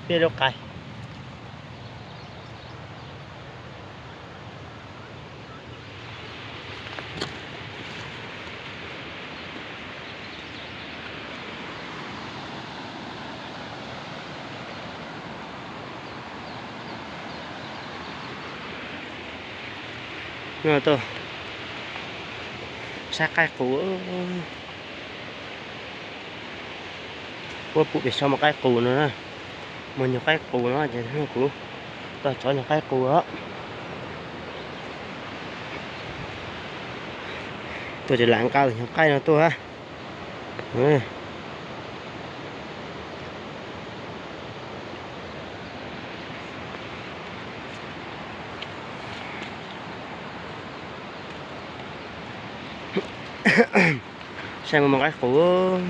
Peb lub qaib. No tuaj saib qaib qus. Puab pum pem saum mas qaib qus no na. Muaj nyuag qaib qus no ces kuv tau tso nyuag qaib qus os. Tuaj ces lam nqa nyuag qaib no tuaj. Saib muaj qaib qus.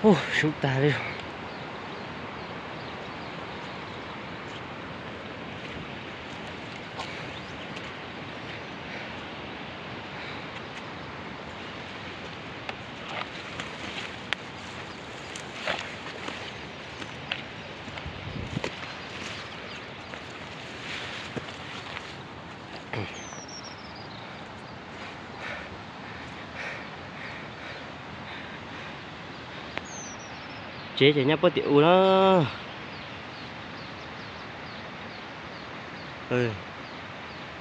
Ub, sub tag li. Tsev ces nyob puag tim u na.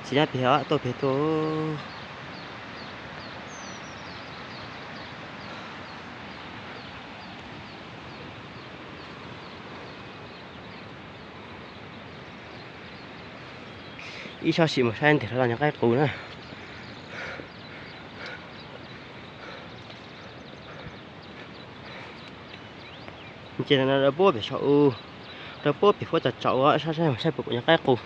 Tsis nyob pem os, tuaj pem tuaj. Ib sab sim mus saib ntev los nyuag qaib qus na. Ces no rau puag pem saum u, rau puag pem huab cov tsaus ua sab saib mus saib puas pom nyuag qaib qus.